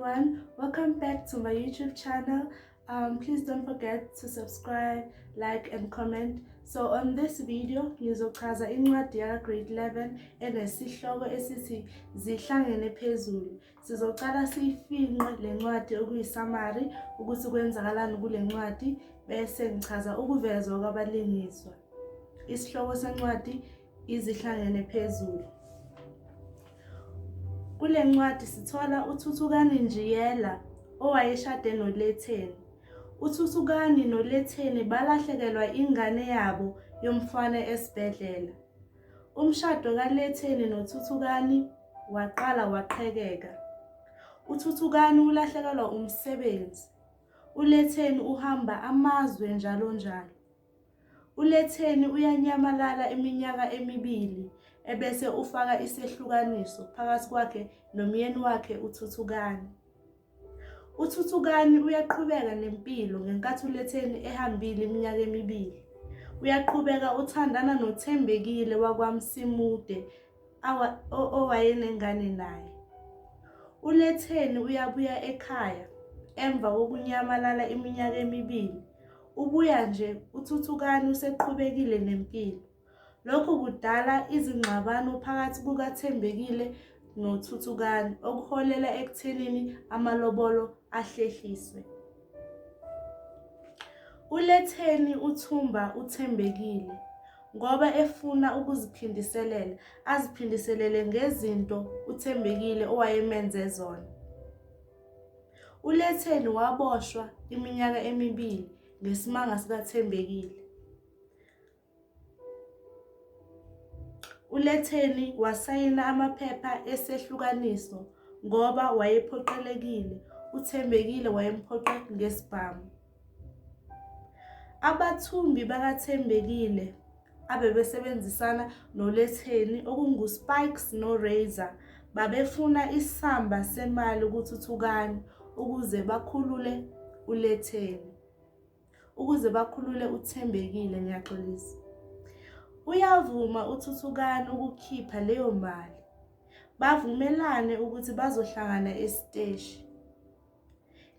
everyone, welcome back to my YouTube channel. Please don't forget to subscribe, like and comment. So on this video ngizochaza incwadi yaka grade 11 enesihloko esithi Zihlangene Phezulu. Sizoqala siyifinqe le ncwadi okuyisamari ukuthi kwenzakalani kule ncwadi bese ngichaza ukuvezwa kwabalingiswa. Isihloko sencwadi Izihlangene Phezulu. Kule ncwadi sithola uThuthukani Njiyela owayeshade noLetheni. UThuthukani noLetheni balahlekelwa ingane yabo yomfana esibhedlela. Umshado kaLetheni noThuthukani waqala waqhekeka. UThuthukani ulahlekelwa umsebenzi. ULetheni uhamba amazwe njalo njalo. ULetheni uyanyamalala iminyaka emibili ebese ufaka isehlukaniso phakathi kwakhe nomyeni wakhe uThuthukani. UThuthukani uyaqhubeka nempilo ngenkathi uLetheni ehambile iminyaka emibili. Uyaqhubeka uthandana noThembekile wakwaMsimude owayenengane naye. ULetheni uyabuya ekhaya emva kokunyamalala iminyaka emibili. Ubuya nje uThuthukani useqhubekile nempilo. Lokhu kudala izingxabano phakathi kukaThembekile noThuthukani okuholela ekuthenini amalobolo ahlehliswe. ULetheni uthumba uThembekile ngoba efuna ukuziphindiselela, aziphindiselele ngezinto uThembekile owayemenze zona. ULetheni waboshwa iminyaka emibili ngesimanga sikaThembekile. ULetheni wasayina amaphepha esehlukaniso ngoba wayephoqelekile, uThembekile wayemphoqe ngesibhamu. Abathumbi bakaThembekile abebesebenzisana noLetheni okunguSpikes noRazor babefuna isamba semali kuThuthukani ukuze bakhulule uLetheni. Ukuze bakhulule uThembekile ngiyaxolisa. Uyavuma uThuthukani ukukhipha leyo mali. Bavumelane ukuthi bazohlangana esiteshi.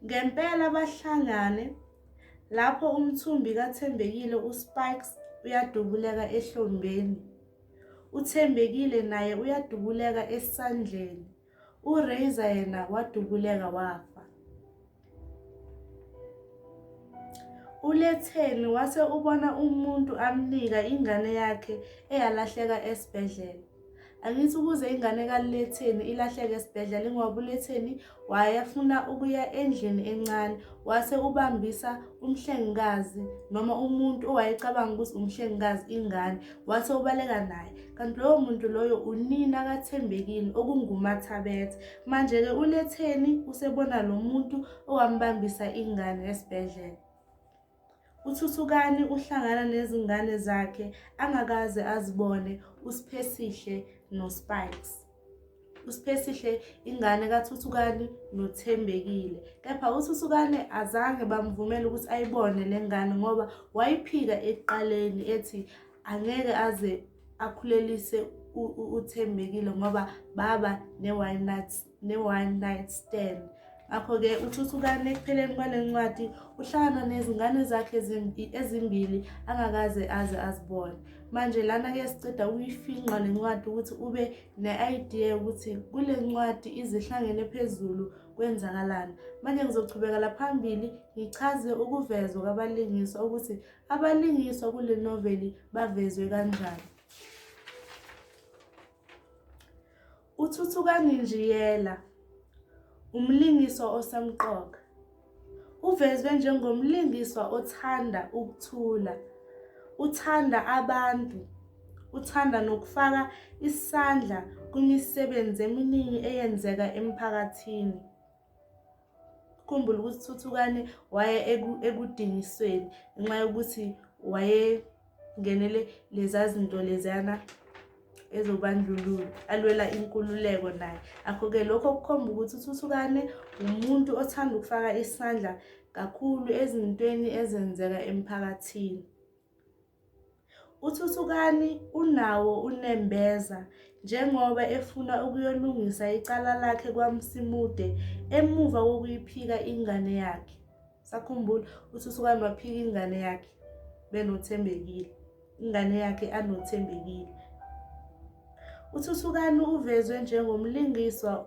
Ngempela bahlangane lapho umthumbi kaThembekile uSpikes uyadubuleka ehlombeni. UThembekile naye uyadubuleka esandleni. URazor yena wadubuleka wafa. ULetheni wase ubona umuntu amnika ingane yakhe eyalahleka esibhedlela. Angithi ukuze ingane kaLetheni ilahleke esibhedlela ingoba uLetheni wayefuna ukuya endlini encane wase ubambisa umhlengikazi noma umuntu owayecabanga ukuthi umhlengikazi ingane wase ubaleka naye kanti lowo muntu loyo unina kaThembekile okunguMathabethe. Manje-ke uLetheni usebona lo muntu owambambisa ingane esibhedlela. UThuthukani uhlangana nezingane zakhe angakaze azibone uSiphesihle noSpikes. USiphesihle ingane kaThuthukani noThembekile. Kepha uThuthukani azange bamvumele ukuthi ayibone le ngane ngoba wayiphika ekuqaleni ethi angeke aze akhulelise uThembekile ngoba baba ne-one night ne-one night stand. Ngakho-ke uThuthukani ekupheleni kwale ncwadi uhlangana nezingane zakhe ezimbili angakaze aze azibone. Manje lana-ke siceda ukuyifinqa le ncwadi ukuthi ube ne-idea yokuthi kule ncwadi izihlangene phezulu kwenzakalani. Manje ngizochubekela phambili ngichaze ukuvezwa kwabalingiswa ukuthi abalingiswa kule noveli bavezwe kanjani. UThuthukani Njiyela, umlingiswa osemqoka, uvezwe njengomlingiswa othanda ukuthula, uthanda abantu, uthanda nokufaka isandla kwimisebenzi eminingi eyenzeka emphakathini. Khumbula ukuthi uThuthukani waye ekudingisweni ngenxa yokuthi wayengenele leza zinto leziyana ezobandlululo alwela inkululeko naye. Ngakho-ke lokho kukhomba ukuthi uThuthukane umuntu othanda ukufaka isandla kakhulu ezintweni ezenzeka emphakathini. UThuthukani unawo unembeza njengoba efuna ukuyolungisa icala lakhe kwaMsimude emuva kokuyiphika ingane yakhe. Sakhumbula uThuthukani waphika ingane yakhe benoThembekile, ingane yakhe anoThembekile. UThuthukani uvezwe njengomlingiswa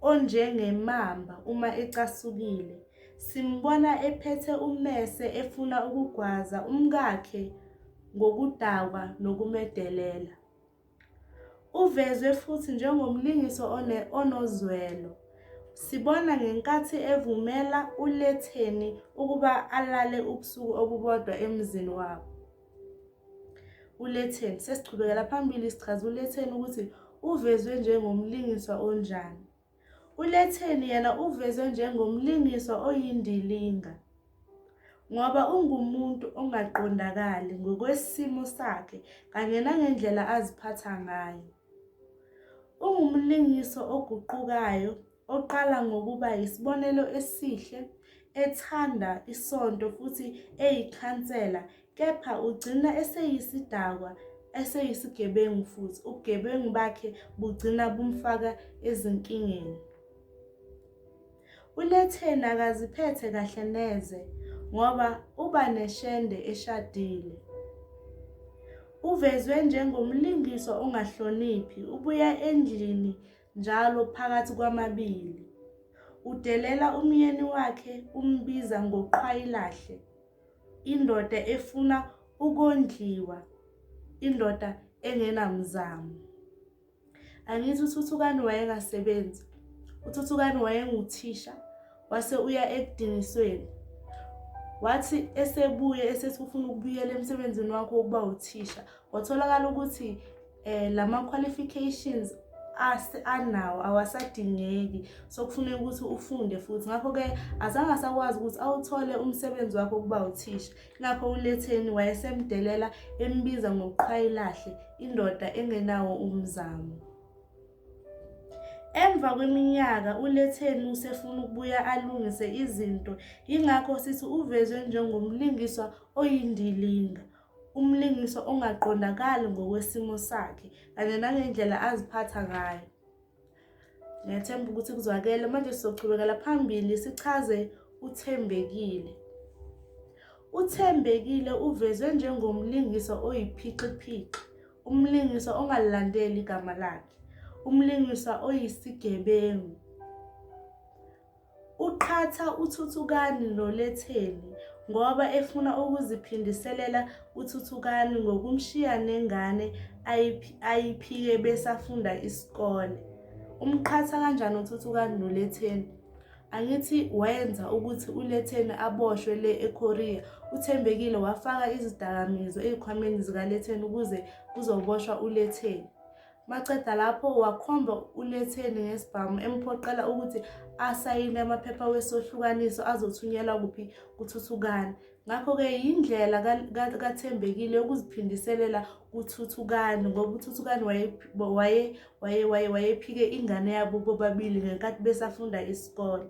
onjengemamba uma ecasukile. Simbona ephethe ummese efuna ukugwaza umkakhe ngokudakwa nokumedelela. Uvezwe futhi njengomlingiswa onozwelo. Sibona ngenkathi evumela uLetheni ukuba alale ubusuku obubodwa emzini wabo. ULetheni sesiqhubekela phambili sichaza uLetheni ukuthi uvezwe njengomlingiswa onjani. ULetheni yena uvezwe njengomlingiswa oyindilinga ngoba ungumuntu ongaqondakali ngokwesimo sakhe kanye nangendlela aziphatha ngayo. Ungumlingiswa oguqukayo oqala ngokuba yisibonelo esihle, ethanda isonto futhi eyikhansela kepha ugcina eseyisidakwa, eseyisigebengu futhi ubugebengu bakhe bugcina bumfaka ezinkingeni. ULetheni akaziphethe kahle neze ngoba uba neshende eshadile. Uvezwe njengomlingiswa ongahloniphi, ubuya endlini njalo phakathi kwamabili. Udelela umyeni wakhe umbiza ngoqhwayilahle, indoda efuna ukondliwa, indoda engenamzamo. Angithi uThuthukani wayengasebenzi. UThuthukani wayenguthisha wase uya ekudingisweni. Wathi esebuye esethi ufuna ukubuyela emsebenzini wakhe wokuba uthisha, watholakala ukuthi eh lama qualifications anawo awasadingeki sokufuneka ukuthi ufunde futhi ngakho-ke azange asakwazi ukuthi awuthole umsebenzi wakhe wokuba uthisha Ngakho uLetheni wayesemdelela embiza ngoqhwayilahle, indoda engenawo umzamo. Emva kweminyaka uLetheni usefuna ukubuya alungise izinto yingakho sithi uvezwe njengomlingiswa oyindilinga, umlingiswa ongaqondakali ngokwesimo sakhe kanye nangendlela aziphatha ngayo. Ngiyathemba ukuthi kuzwakele. Manje sizoqhubekela phambili sichaze uThembekile. UThembekile uvezwe njengomlingiswa oyiphixiphixi, umlingiswa ongalilandeli igama lakhe, umlingiswa oyisigebengu. Uqhatha uThuthukani noLetheni ngoba efuna ukuziphindiselela kuThuthukani ngokumshiya nengane ayiphike besafunda isikole. Umqhatha kanjani uThuthukani noLetheni? Angithi wenza ukuthi uLetheni aboshwe le eKorea. UThembekile wafaka izidakamizwa ezikhwameni zikaLetheni ukuze kuzoboshwa uLetheni. Maqeda lapho wakhomba uLetheni ngesibhamu emphoqela ukuthi asayine amaphepha wesohlukaniso azothunyelwa kuphi kuThuthukani. Ngakho-ke yindlela kaThembekile yokuziphindiselela kuThuthukani ngoba uThuthukani wayephike ingane yabo bobabili ngenkathi besafunda isikole.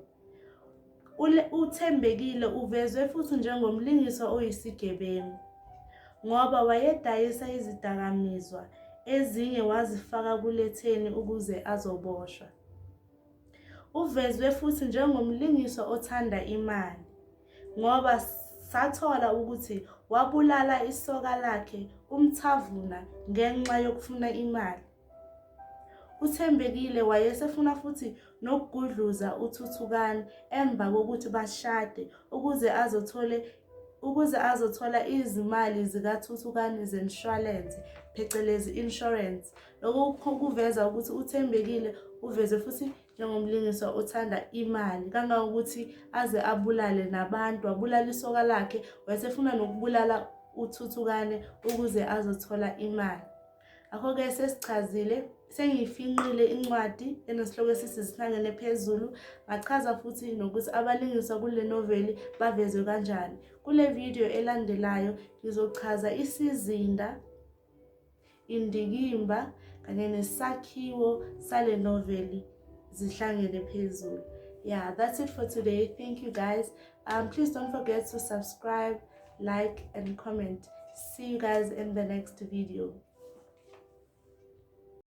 UThembekile uvezwe futhi njengomlingiswa oyisigebengu ngoba wayedayisa izidakamizwa ezinye wazifaka kuLetheni ukuze azoboshwa. Uvezwe futhi njengomlingiswa othanda imali ngoba sathola ukuthi wabulala isoka lakhe uMthavuna ngenxa yokufuna imali. UThembekile wayesefuna futhi nokugudluza uThuthukani emva kokuthi bashade ukuze azothole ukuze azothola izimali zikaThuthukani zemshwalense phecelezi insurance. Lokhu kuveza ukuthi uThembekile uveze futhi njengomlingiswa othanda imali kangangokuthi aze abulale nabantu, wabulala isoka lakhe, wayesefuna nokubulala uThuthukane ukuze azothola imali. Ngakho-ke sesichazile, sengiyifinqile incwadi enesihloko esithi Zihlangene Phezulu, ngachaza futhi nokuthi abalingiswa kule noveli bavezwe kanjani. Kule video elandelayo ngizochaza isizinda, indikimba kanye nesakhiwo sale noveli Zihlangene Phezulu. Yeah, that's it for today. Thank you guys. Please don't forget to subscribe, like and comment. See you guys in the next video.